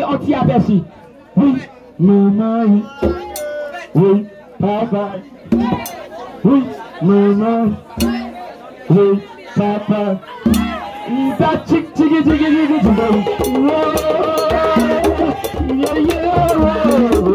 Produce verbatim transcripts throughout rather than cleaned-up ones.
Yon ti apèsi. Wi, manman, wi, papa, wi, manman, wi, papa. Mpa tchik, tchiki, tchiki, tchiki, tchiki. Wo, yeah, yeah, wo, wo, wo.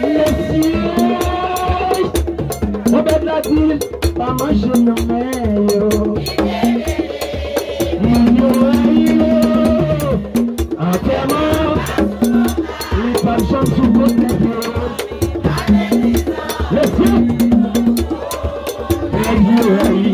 Mesye, Obed la di l pa manje nan men yo. Moun yo rayi yo. Antèman, li p ap janm sou kont nèg yo. Mesye, nèg yo rayi.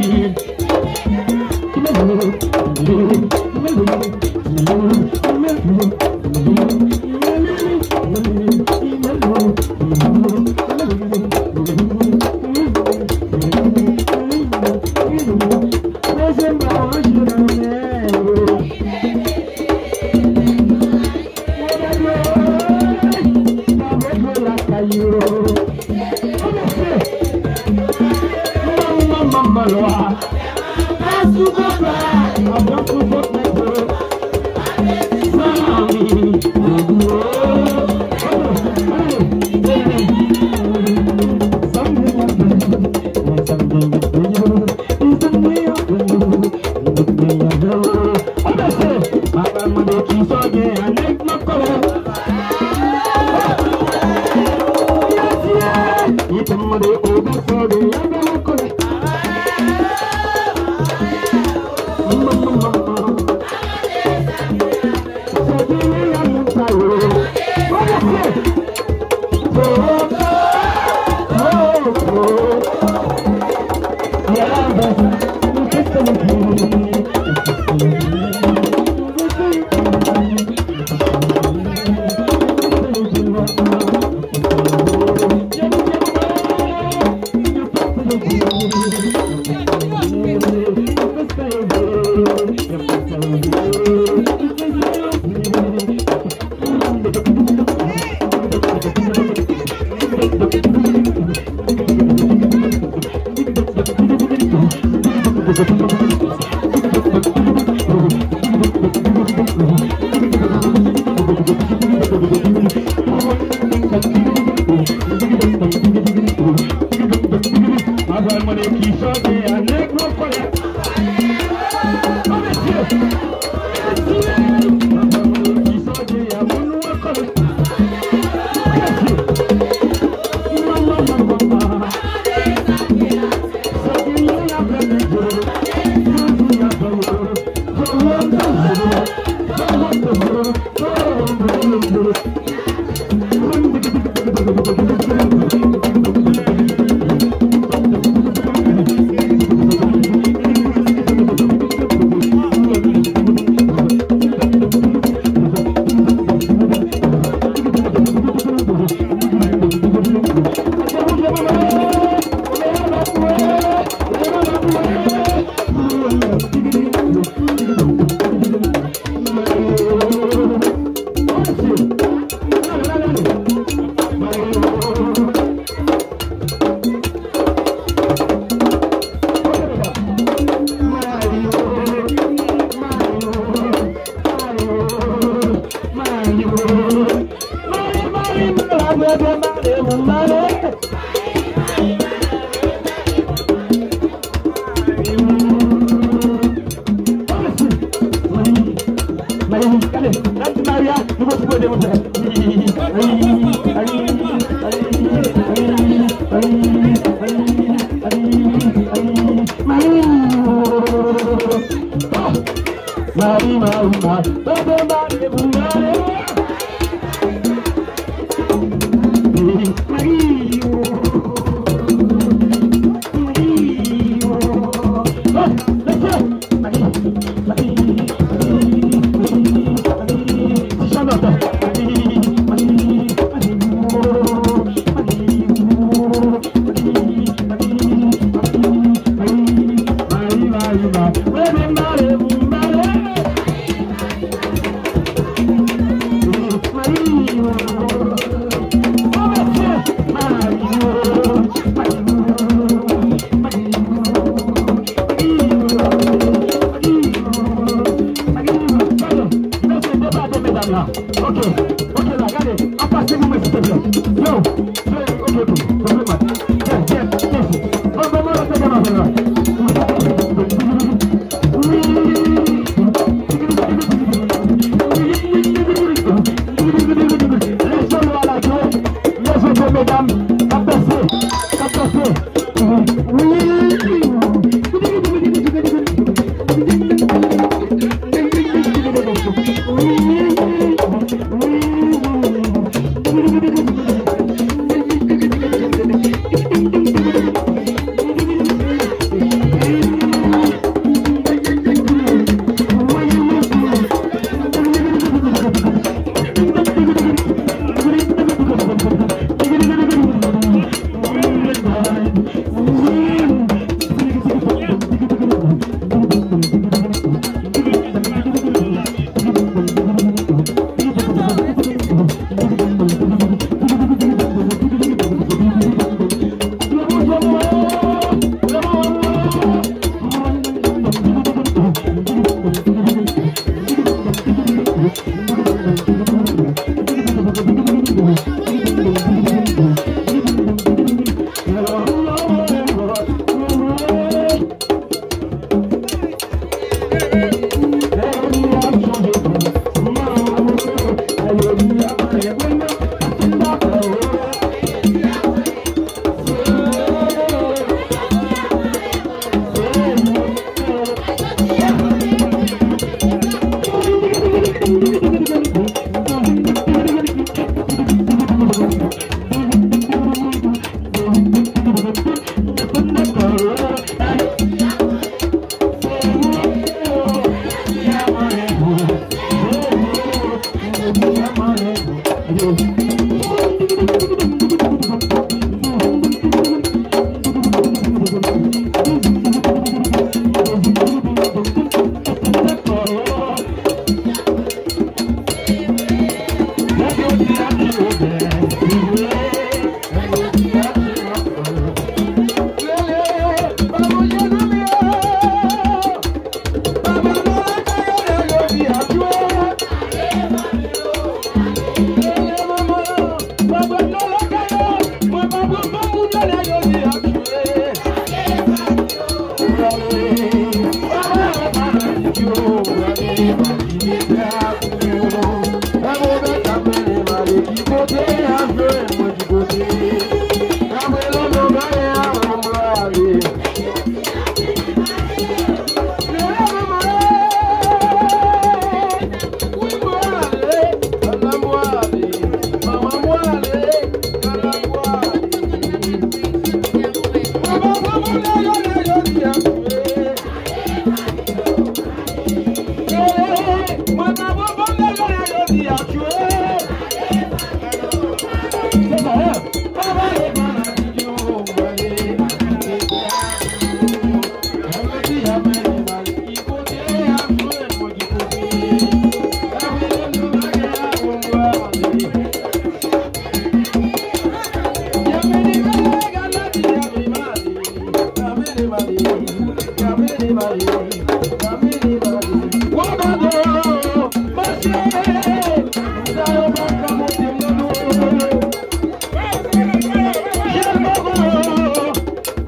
Manman, manman, lwa. Pas ou konpa, anvan pou vòt nèg yo. Zanmi. Zanmi. Zanmi. Zanmi. Zanmi. Papa mande kisa w gen a nèg nan kòlè. Li te mande Obed sa w gen a nèg nan kòlè. Sa w gen a moun sa yo. Mari, mari, mari, mari, mari, mari. Ti Chanòt, Ok, la, gade, an pase pou mwen, silteplè. Yo, yo, ok, ok, konpleman. Yeah, yeah, yeah. Bon, bon, bon, la, se devan la. Wi. Lè zolo a lage, lè zolo medam, k ap danse, k ap danse. Wi.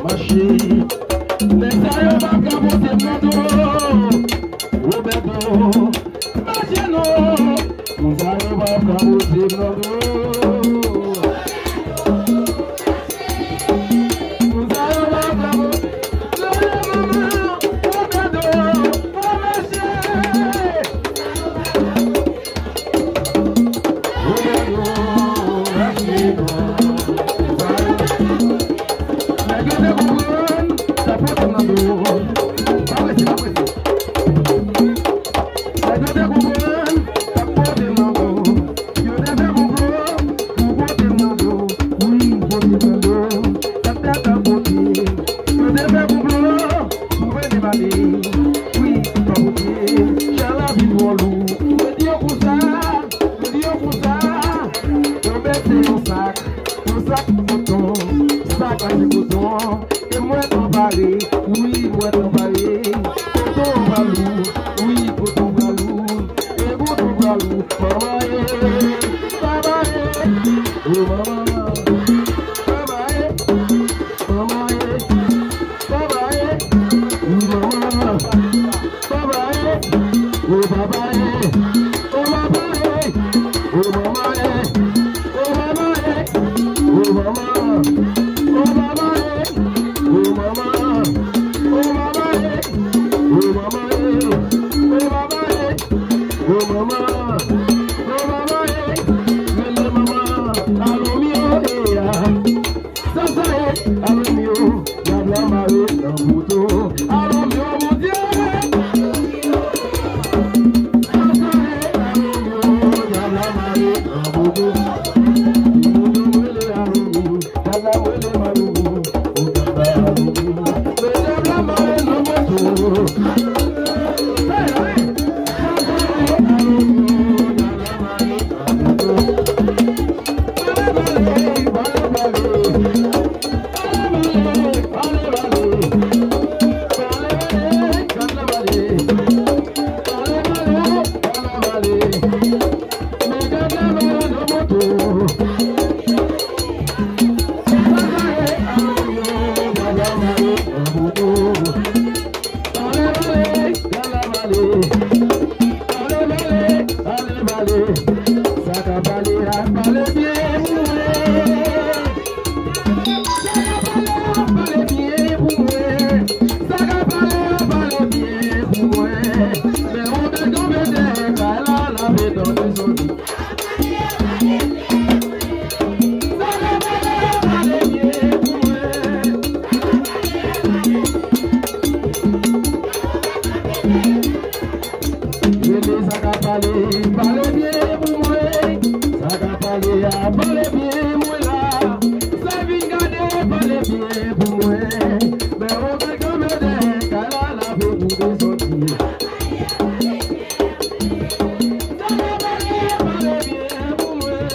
Mache. Nèg sa yo p ap ka pote m nan do. Roberto, mache non. Moun sa yo p ap ka pote m nan do. Moun sa yo p ap ka pote m nan do. Roberto, mache. Nèg yo te konprann, t ap pote m nan do. Pa prese, pa prese. Nèg yo te konprann, t ap pote m nan do. Yo te fè konplo pou pote m nan do. Wi, pote m nan do. T ap, t ap, t ap pote. Yo te fè konplo pou pote m ale. Wi, pa pote. Chay la vin twò lou. Mwen di yo konsa, mwen di yo konsa. Yo bese yon sak, yon sak koton, sak aje koton. E mwen anpare, wi, mwen anpare. Koton pa lou, wi, koton pa lou. E koton pa lou, manman e. Manman, papa e, manman e, papa e, wi manman, papa e, o papa e, o papa e, o manman e, o papa e, o manman, o papa e, o manman, o papa e, o manman e, o papa e. O manman, o manman, ey, rele manman, alo m yo, ey, a. Sa sa ye, alo m yo, dyab la mare nan poto. Alo m yo, Bondye. Sa sa ye, alo m yo, dyab la mare nan poto. Moun yo rele alo m yo. Sa ka pale a, pale byen pou mwen. Sa ka pale a, pale byen pou mwen. Sa ka pale a, pale byen pou mwen. Men ou bèk, ou bèk dèyè kay la, la pe tande soti. Sa ka pale a, pale byen pou mwen. Rele sa ka pale, pale byen pou mwen. Sa ka pale a, pale byen mwen la. Sa vin gade, pale byen pou mwen. Men ou bèk kanpe dèyè kay la, la pe koute soti. Sa ka pale a, pale byen pou mwen.